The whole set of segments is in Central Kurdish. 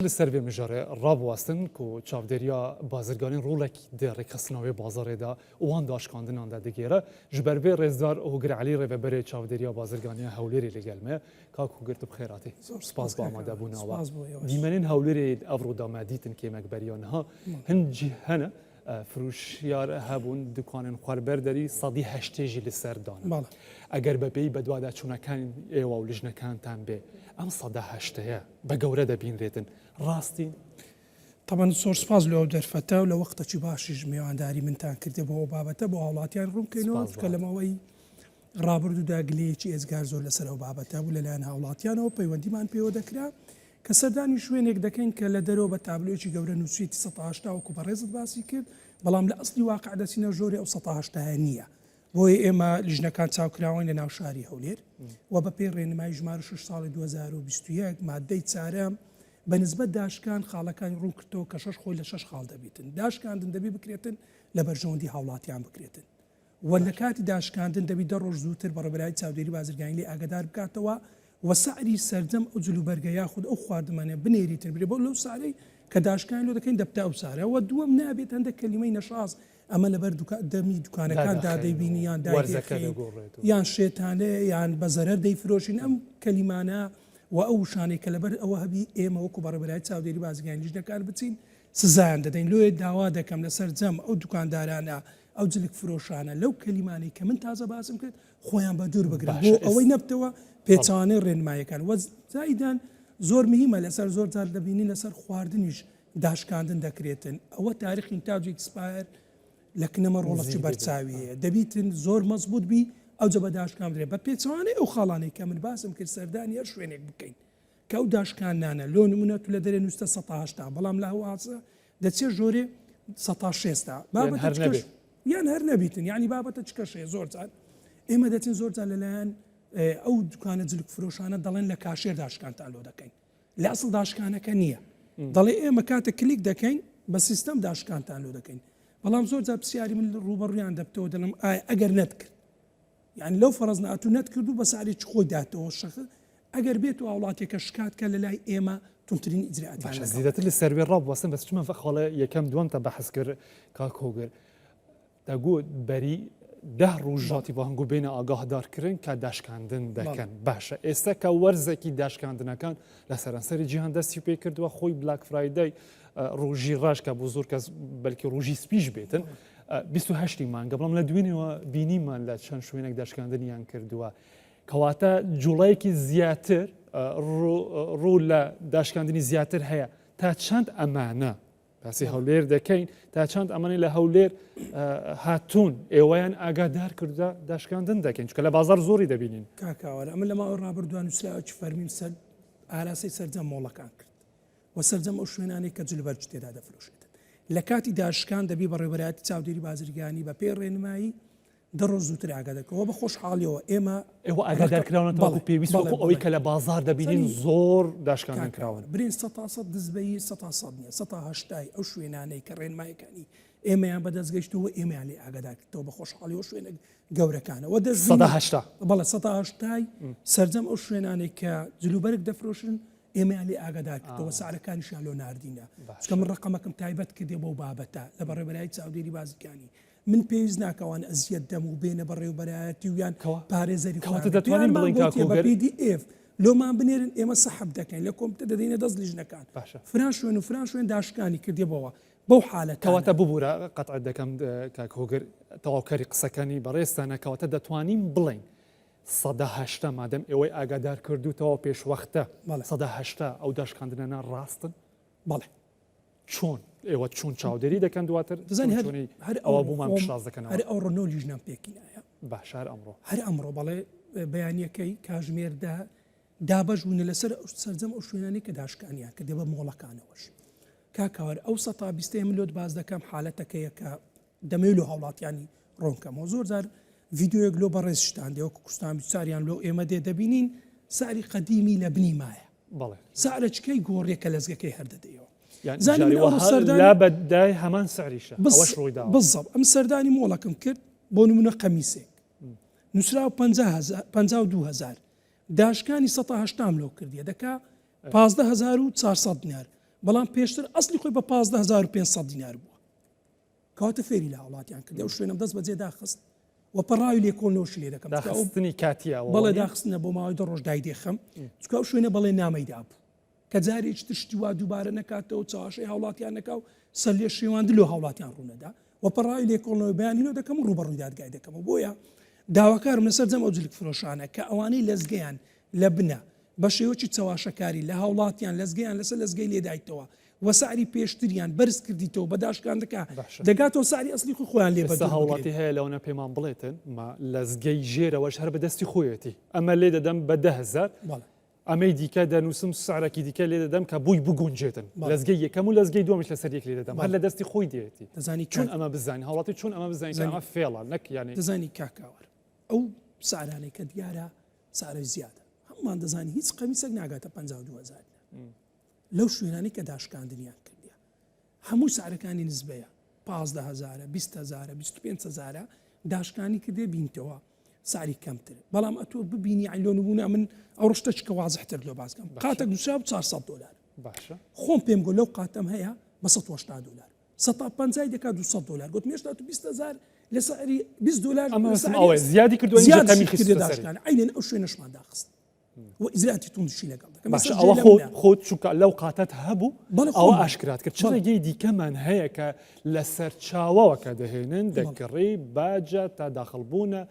Li ser vê mijarê rabiwestin ku çavdêriya bazirganî rolek di rêkxistina wê bazarê de û wan daşkandinan de digêre. Ji ber vê rêzdar Hogir Elî rêveberê çavdêriya bazirganiya Hewlêrê li gel me ye. Kak Hogir tu bi xêr hatî. Spas bo amadebûna we. Dîmenên Hewlêrê yên evro da me dîtin kêmek beriya niha. Hin cih hene firoşyar hebûn dikanên xwe li ber derî 80% jî li ser dane. Eger be pêyî bedwadaçûnekan êwa û lijnekan bê em 80% بە گەورە دەبینرێتن ڕاستین؟ تەبعەن زۆر سوپاس لۆ ئەو دەرفەتە و لە وەختەکی باشیش میوانداری منتان کردێ بۆ ئەو بابەتە بۆ هاوڵاتیان ڕوون بکەینەوە سوپاس چونکە لە بۆ ماوەی ڕابردوودا گلەیەکی ئێجگار زۆر لەسەر ئەو بابەتە بوو لەلایەن هاوڵاتیانەوە پەیوەندیمان پێوە دەکرا کە سەردانی شوێنێک دەکەین کە لە دەرەوە بە تابلۆیەکی گەورە نووسیویەتی 180 وەکو بەڕێزت باسی کرد بەڵام لە ئەسلی واقع دەچینە ژۆرێ ئەو 180 نییە بۆیە ئێمە لیژنەکان چاوکراوەین لە ناو شاری هەولێر و بە پێی ڕێنمایی ژمارە شەش ساڵی 2021 مادەی چارەم بە نسبەت داشکان خاڵەکانی ڕوون کردەوە کە شەش خۆی لە شەش خاڵ دەبیتن داشکاندن دەبی بکرێتن لە بەرژەوەندی هاوڵاتیان بکرێتن و لە کاتی داشکاندن دەبی دە ڕۆژ زووتر بەڕێوەبەرایەتی چاودێری بازرگانی لێ ئاگادار بکاتەوە و سعری سەرجەم ئەو جلوبەرگە یاخود ئەو خواردمەنە بنێریتن برێ بۆ لەو سعرەی کە داشکانی لۆ دەکەین دەبتە ئەو سعرە و دووەم نابێت هەندێک کەلیمەی نەشاز ئەمە لەبەر دەمی دوکانەکاندا دەیبینی یان دایدەخەین یان شێتانەیە یان بە زەرەر دەیفرۆشین ئەم کەلیمانە و ئەو وشانەی کە لەبەر ئەوە هەبی ئێمە وەکو بەڕێوەبەرایەتی چاودێری بازرگانی لیژنەکان بچین سزایان دەدەین لۆیە داوا دەکەم لە سەرجەم ئەو دوکاندارانە ئەو جلک فرۆشانە لەو کەلیمانەی کە من تازە باسم کرد خۆیان بە دوور بگرن بۆ ئەوەی نەبتەوە پێچەوانەی ڕێنمایەکان وە زایدان زۆر مهمە لەسەر زۆر جار دەبینین لەسەر خواردنیش داشکاندن دەکرێتن ئەوە تاریخ ئینتاج و expire لە کنەمە ڕۆڵەکی بەرچاوی هەیە دەبیتن زۆر مەزبوط بی ئەوجە بە داشکان درێ بە پێچەوانەی ئەو خاڵانەی کە من باسم کرد سەردانی هەر شوێنێک بکەین کە ئەو داشکانانە لۆ نمونە تو لە دەرێ نووسە 180 بەڵام لە هەوازە دەچێ ژۆرێ 160 بابەتە هەر نەبێ. یان هەر نەبیتن یعنی بابەتە چکەشەیە زۆر جار ئێمە دەچین زۆر جار لەلایەن ئەو دوکانە جلک فرۆشانە دەڵێن لە کاشێر داشکانتان لۆ دەکەین لە ئەسڵ داشکانەکە نییە دەڵێ ئێمە کاتە کلیک دەکەین بە سیستەم داشکانتان لۆ دەکەین بەڵام زۆر جار پرسیاری من ڕووبەڕوویان دەبتەوە دەڵێم ئایا ئەگەر نەتکرد یعنی لەو فەرەز ناتوو نەتکرد و بە سعرێکی خۆی داتەوە شەخ ئەگەر بێت و هاوڵاتیەکە شکات کە لە لای ئێمە توندترین ئیجرائاتیان باشە لەگەڵ زیاتر لە سەروێ ڕابوەستن بەس چمە خاڵە یەکەم دووەم تا بەحس کرد کاک هۆگر دەگوت بەری ده ڕوژ ژاتی بانگ و بێنە ئاگاهدارکردن کە داشکاندن دەکەن باشە ئێستا کە وەرزێکی داشکاندنەکان لە سەرانسەری جیهان دەستی پێ کردووە خۆی Black Friday ڕۆژی ڕەش کە بۆ زۆر کەس بەلکی ڕۆژی سپیش بێتن 28 مانگە بەڵام لە دوێنێوە بینیمان لە چەند شوێنێک داشکاندنیان کردووە کەواتە جوڵەیەکی زیاتر ڕوو لە داشکاندنی زیاتر هەیە تا چەند ئەمانە باسی هەولێر دەکەین تا چەند ئەمانەی لە هەولێر هاتوون ئێوەیان ئاگادار کردە داشکاندن دەکەین چکە لە بازار زۆری دەبینین. کاکاوەر ئەمن لە ماوەی ڕابردووە نووسراوێکی فەرمیم سەر ئاراستەی سەرجەم مۆڵەکان کرد و سەرجەم ئەو شوێنانەی کە جلوبەرگی تێدا دەفرۆشێتن لە کاتی داشکان دەبی بەڕێوەبەرایەتی چاودێری بازرگانی بە پێی ڕێنمایی دە ڕۆژ زووتر ئاگادار کەوە بە خۆشحاڵیەوە ئێمە ئێوە ئاگادار کراونەتەوە وەکو پێویست وەکو ئەوەی کە لە بازاڕ دەبینین زۆر داشکاندن کراون. برین سەتا سەد دزبەیی سەتا سەد نییە سەتا هەشتای ئەو شوێنانەی کە ڕێنمایەکانی ئێمەیان بەدەست گەیشتووە ئێمەیان لێ ئاگادار کردەوە بە خۆشحاڵیەوە شوێنە گەورەکانەوە دەست سەدا هەشتا بەڵێ سەتا هەشتای سەرجەم ئەو شوێنانەی کە جلوبەرگ دەفرۆشن ئێمەیان لێ ئاگادار کردەوە سعرەکانیشیان لۆ ناردینە چونکە من ڕقەمەکەم تایبەت کردێ بەو بابەتە لە بەڕێوەبەرایەتی چاودێری بازرگانی من پێویست ناکا وان ئەزیەت دەم و بێنە بەڕێوبەرایەتی و یان پارێزەری کەواتە دەتوانین بڵێین کاک هۆگر PDF لۆمان بنێرن ئێمە سەحب دەکەین لە کۆمپیوتەر دەدەینە دەست لیژنەکان باشە فران شوێن و فران شوێن داشکانی کردێ بەوە بەو حالەتانە کەواتە ببورە قەتعت دەکەم کاک هۆگر تەواوکەری قسەکانی بەڕێزتانە کەواتە دەتوانین بڵێین 80% مادەم ئێوەی ئاگادار کردوتەوە پێشوەختە بەڵێ. 80% ئەو داشکاندنانە ڕاستن بەڵێ چۆن ئێوە چۆن چاودێری دەکەن دواتر دەزانی هەر چۆنی هەر ئەوە ئەوڕۆ بۆمان خۆم پشتڕاست دەکەنەوە هەر ئەوڕۆ نۆ لیژنەم پێکینایە باشە هەر ئەمڕۆ هەر ئەمڕۆ بەڵێ بەیانیەکەی کاژمێر دە دابەش بوونە لەسەر ئەو سەرجەم ئەو شوێنانەی کە داشکانیان کردێ بە مۆڵەکانەوەش کاک هاوار ئەو سەتا بیستەی من لۆت باس دەکەم حالەتەکەیە کە دەمەوێت لۆ هاوڵاتیانی ڕۆن کەمەوە زۆر جار ڤیدیۆیەک لۆ بەڕێزشتان دێ وەکو کوستان بیچاریان لۆ ئێمە دێ دەبینین سعری قەدیمی لە بنی مایە بەڵێ سعرەچکەی گۆڕیە کە لەزگەکەی هەر دەدەیەوە یان زانی من جاری ئەوڕۆ وەها سەردانی لا بەدای هەمان سعریشە بز ئەوەش ڕووی داوە بالضبط ئەم سەردانی مۆڵەکەم کرد بۆ نمونە قەمیسێک نووسراوە 50 52000 داشکانی 180 لۆ کردیە دەکا 15400 دینار. بەڵام پێشتر ئەسلی خۆی بە 15500 دینار بووە. کەواتە فێری لە هاوڵاتیان کرد ئەو شوێنەم دەست بەجێ داخست و پەڕاوی لێکۆڵنەوەشی لێ دەکەم چونکە ئەو داخستنی کاتیە ئەوە بەڵێ وانیە؟ داخستنە بۆ ماوەی دە ڕۆژ دایدێخەم چونکە ئەو شوێنە بەڵێ نامەی دابوو کە جارێکی تر شتی وا دووبارە نەکاتەوە چەواشەی هاوڵاتیان نەکا و سەرلێشێواندن لۆ هاوڵاتیان ڕوونەدا و پەڕاوی لێکۆڵنەوەی بەیانی لۆ دەکەم و ڕووبەڕووی دادگای دەکەمەوە بۆیە داواکارم لەسەر جەم ئەو جلک فرۆشانە کە ئەوانەی لەزگەیان لە بنە بە شێوەکی چەواشەکاری لە هاوڵاتیان لەزگەیان لەسەر لەزگەی لێدایتەوە و سعری پێشتریان بەرز کردیتەوە بە داشکاندەکە باشە. دەگاتەوە سعری ئەسلی خۆی خۆیان لێ ئێستا بەدوور بگرن. هاوڵاتی هەیە لەوانە پێمان بڵێتن ما لەزگەی ژێرەوەش هەر بە دەستی خۆیەتی ئەمە لێ دەدەم بە 10000 بەڵێ. ئەمەی دیکە دەنووسم سعرەکی دیکە لێ دەدەم کە بۆی بگونجێتن بەڵێ. لەزگەی یەکەم و لەزگەی دووەمیش لەسەر یەک لێ دەدەم هەر بەڵێ. لە دەستی خۆی دێتی دەزانی چۆن کاک ئەمە بزانین هاوڵاتی چۆن ئەمە بزانین کە دەزانی ئەمە فێڵە نەک یانی دەزانی کاک کاوەر ئەو سعرانەی کە دیارە سعرەی زیادە هەموومان دەزانین هیچ قەمیسێک ناگاتە 52 هەزار دینار لەو شوێنانەی کە داشکاندنیان کردیە هەموو سعرەکانی نزبەیە 15 هەزارە 20 هەزارە 25 هەزارە داشکانی کردێ بینتەوە سعری کەمتر بەڵام ئەتۆ ببینی عین لۆ نمونە من ئەو ڕشتە چکە وازحتر لۆ باسکەم قاتێک نووسرا 400 دلار باشە خۆم پێم گۆ لەو قاتەم هەیە بە 180 دلار سەتا پەنجای دەکات 200 دلار گوتم هێشتا تو 20 هەزار لە سعری 20 دلار ئەمە ئەوە زیادی کردووە زیادی کردێ داشکان عینەن ئەو شوێنەشمان داخست و ئیجرائاتی توندشی لەگەڵ دەکەم. باشە ئەوە خۆت خۆت چونکە لەو قاتەت هەبوو بەڵێ ئەوە خۆم ئاشکرات کرد چ بەڵێ. ڕێگەی دیکەمان هەیە کە لە سەرچاوەوە کە دەهێنن بەڵێ. دەکڕی باجە تا داخڵبوونە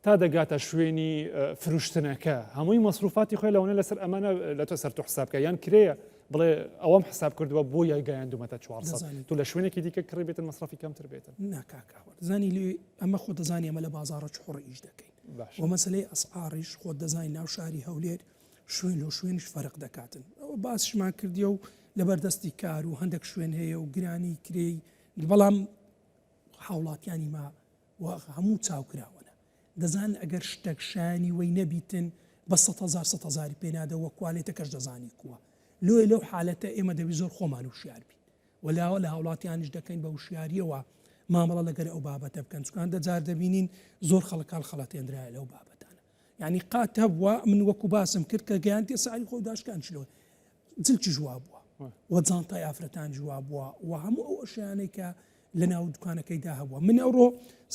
تا دەگاتە شوێنی فروشتنەکە هەمووی مەسروفاتی خۆی لەوانە لەسەر ئەمانە لە تۆ سەر تۆ حساب بکە یان کرێیە بڵێ ئەوەم حساب کردووە بۆ یای گەیاندومەتە 400 دەزانی. تۆ لە شوێنێکی دیکە کڕی بێتن مەسرەفی کەمتر بێتن نا کاک ئاوەر زانی لێ ئەمە خۆ دەزانی ئەمە لە بازاڕە چحڕ ئیش دەکەین باشە. وە مەسەلەی ئەسعاریش خۆت دەزانی ناو شاری هەولێر شوێن لۆ شوێنیش فەرق دەکاتن ئەوە باسیشمان کردیە و لەبەر دەستی کار و هەندێک شوێن هەیە و گرانی کرێی بەڵام هاوڵاتیانی ما و هەموو چاوکراوەنە دەزان ئەگەر شتێک شایانی وەی نەبیتن بە 100 هزار 100 هزاری پێنادەوە کوالێتەکەش دەزانی کووە لۆیە لەو حالەتە ئێمە دەبی زۆر خۆمان وشیار بین و داوا لە هاوڵاتیانیش دەکەین بە وشیاریەوە مامەڵە لەگەر ئەو بابەتە بکەن چونکە هەندە جار دەبینین زۆر خەڵک هەڵخەڵەتێنرایە لەو بابەتانە یعنی قات هەبووە من وەکو باسم کرد کە گەیانتیە سعری خۆی داشکان چلۆ جلکی ژوا بووە و جانتای ئافرەتان جوا بووە و هەموو ئەو ئەشیانەی کە لە ناو دوکانەکەیدا هەبووە من ئەوڕۆ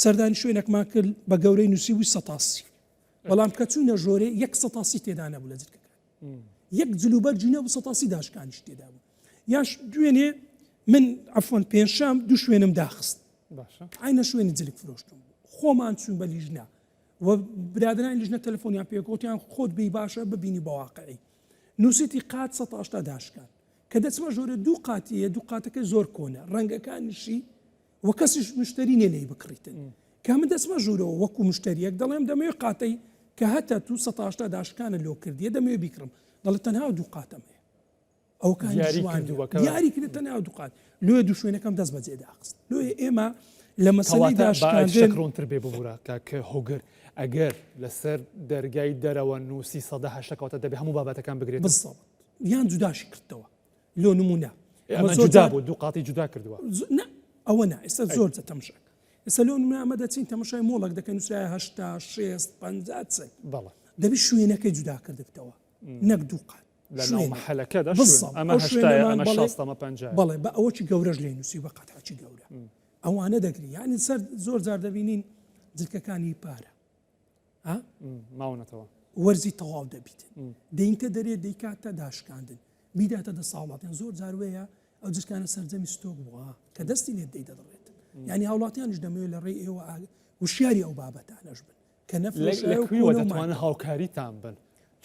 سەردانی شوێنێکمان کرد بە گەورەی نووسیبووی سەتاسی بەڵام کە چوینە ژۆرێ یەک سەتاسی تێدا نەبوو لە جلکەکان یەک جلوبەرگی نەبوو سەتاسی داشکانیش تێدا بوو یاش دوێنێ من عفوەن پێنجشەم دوو شوێنم داخست عینە شوێنی جلک فرۆشتم خۆمان چوین بە لیژنە و برادرانی لیژنە تەلەفۆنیان پێکوتیان خۆت بی باشە ببینی بەواقعی نووسیتی قات 180 داشکان کە دەچمە ژۆرە دوو قاتیە دوو قاتەکە زۆر کۆنە ڕەنگەکانیشی و کەسیش مشتری نیە لێی بکڕیتن کە من دەچمە ژوورەوە وەکو مشتریەک دەڵێم دەمەوێت قاتەی کە هەتە تو 180 داشکانە لۆ کردیە دەمەوێت بیکڕم دەڵێت تەنها دوو قاتەم هەیە ئەوکان دیاری جوان کردووە کە- دیاری کرد تەنها دوو قات لۆیە دوو شوێنەکەم دەست بەجێ داخست لۆیە ئێمە لە مەسەلەی کەواتە با داشکاندن شتێک ڕوونتر بێ ببورە کاک هۆگر ئەگەر لەسەر دەرگای دەرەوە نووسی سەدا هەشتا کەواتە دەبێ هەموو بابەتەکان بگرێت بالضبط یان جوداشی کردەوە لۆ نمونە ئەمە جودا بوو دوو قاتی جودا کردووە نا ئەوە نا ئێستا زۆر جە تەمشاک ئێستا لۆ نمونە ئەمە دەچین تەمەشای مۆڵک دەکەن نووسرایە هەشتا شێست پەنجا چل بەڵێ دەبی شوێنەکەی جودا کردبتەوە نەک دوو قات لە ناو شوێنێک. مەحەلەکەدا شوێن. بالضبط. ئەمە ئەو هەشتایە شوێنەمان ئەمە بەڵێ شەستە ئەمە پەنجایە بەڵێ بە ئەوەکی گەورەش لێ نووسی بە قەتعەکی گەورە ئەوانە دەگری یعنی سەر زۆر جار دەبینین جلکەکانی پارە ها ماونەتەوە. وەرزی تەواو دەبیتن دەینتە دەرێ دەیکاتە داشکاندن بیداتە دە ساوڵاتیان زۆر جار وەیە ئەو جلکانە سەرجەمی ستۆک بووە کە دەستی لێت دەی دەدڕێت یعنی هاوڵاتیانیش دەمەوێت لە ڕێی ئێوە وشیاری ئەو بابەتانەش بن کە لە نەفرۆشرایە و کوێوە کۆنە و دەتوانن مایە. هاوکاریتان بن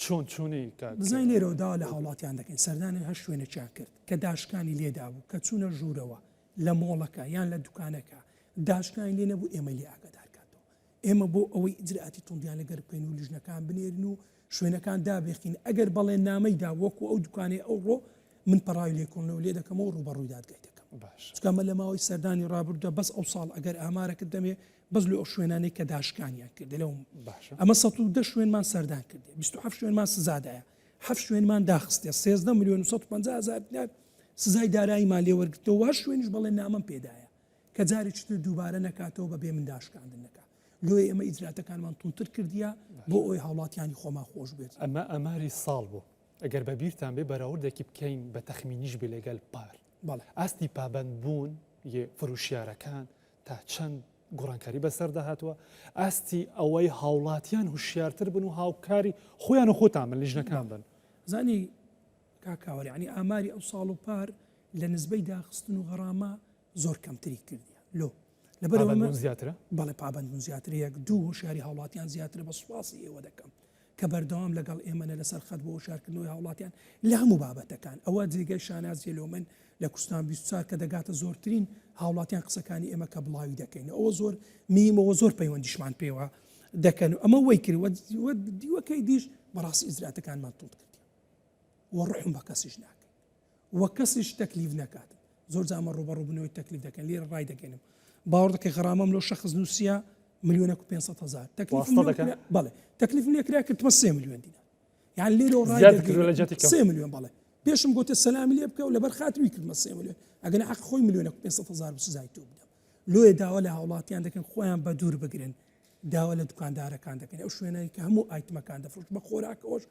چۆن چۆنی کاک بزانین لێرەوە داوا لە هاوڵاتیان دەکەین سەردانی هەر شوێنێکیان کرد کە داشکانی لێدابوو کە چوونە ژوورەوە لە مۆڵەکە یان لە دوکانەکە داشکانی لێ نەبوو ئێمەی لێ ئاگادار کاتەوە ئێمە بۆ ئەوەی ئیجرائاتی توندیان لەگەر بکەین و لیژنەکان بنێرین و شوێنەکان دابێخین ئەگەر بەڵێن نامەی دا وەکو ئەو دوکانەی ئەوڕۆ من پەڕاوی لێکۆڵنەوە لێ دەکەمەوە و ڕووبەڕووی دادگای دەکەم باش چونکە ئەمە لە ماوەی سەردانی ڕابردوودا بەس ئەو ساڵ ئەگەر ئامارەکت دەمێ بەس لۆ ئەو شوێنانەی کە داشکانیان کردێ لەو باشە ئەمە 110 شوێنمان سەردان کردێ 27 شوێنمان سزادایە هەفت شوێنمان داخستێ 13 ملیۆن و 150 هەزار دینار سزای داراییمان لێ وەرگرتەوە و هەر شوێنیش بەڵێن نامەم پێدایە کە جارێکی تر دووبارە نەکاتەوە بە بێ من داشکاندن نەکا لۆیە ئێمە ئیجراتەکانمان توندتر کردیە بۆ ئەوەی هاوڵاتیانی خۆمان خۆش بێت. ئەمە ئاماری ساڵ بوو. ئەگەر بە بیرتان بێ بەراوردێکی بکەین بە تەخمینیش بێ لەگەل پار بەڵێ. ئاستی پابەند بوون ی فرۆشیارەکان تا چەند گۆڕانکاری بەسەردا هاتووە ئاستی ئەوەی هاوڵاتیان هوشیارتر بن و هاوکاری خۆیان و خۆتان بن لیژنەکان بن. زانی کاک کاوەر یانی ئاماری ئەو ساڵ و پار لە نزبەی داخستن و غەڕامە زۆر کەمتری کردیە لۆ لەبەرئەوە پابەندبوون زیاترە؟ بەڵێ پابەندبوون زیاترە یەک دوو هۆشیاری هاوڵاتیان زیاترە بە سوپاسی ئێوە دەکەم کە بەردەوام لەگەڵ ئێمەنە لەسەر خەت بۆ هۆشیارکردنەوەی هاوڵاتیان لە هەموو بابەتەکان ئەوە جێگای شانازیە لۆ من لە کوردستان 24 کە دەگاتە زۆرترین هاوڵاتیان قسەکانی ئێمە کە بڵاوی دەکەین ئەوە زۆر میمەوە زۆر پەیوەندیشمان پێوە دەکەن و ئەمە وەی کرد وە دیوەکەی دیش بەڕاستی ئیجراتەکانمان توند کردی و ڕحم بە کەسیش ناکەین و کەسیش تەکلیف نەکات زۆر جامە ڕوبەڕوبنەوەی تەکلیف دەکەن لێرە ڕای دەگەنم باوەڕ دەکەی غەرامەم لۆ شەخس نووسیە ملیۆنێک و 500 هەزار تەکلیفم واستە لێ دەکەن؟ کرا بەڵێ تەکلیفم لێ کرا کردمە سێ ملیۆن دینار یان لێرەوە ڕای زیاد دەگەینم کردووە لە جیاتی کەم. سێ ملیۆن بەڵێ پێشم گوتە سەلامی لێ بکە و لەبەر خاتری کردمە سێ ملیۆن ئەگەر حەق خۆی ملیۆنێک و 500 هەزار بوو سزای تۆ بدەم لۆیە داوا لە هاوڵاتیان دەکەن خۆیان بە دوور بگرن داوا لە دوکاندارەکان دەکەن ئەو شوێنەی کە هەموو ئایتمەکان دەفرۆشن بە خۆراکەوەش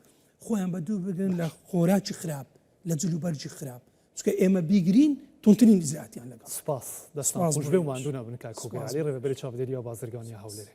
خۆیان بە دوور بگرن لە خۆراکی خراپ لە جلوبەرگی خراپ چونکە ئێمە بیگرین توندترین ئیجرائاتیان لەگەڵ سوپاس دەستان سوپاس خۆش بۆ بێ و ئێوەش. ماندوو نەبن کاک هۆگر سوپاس عەلی ڕێڤەبەری چاودێری و بازرگانی هەولێرێ.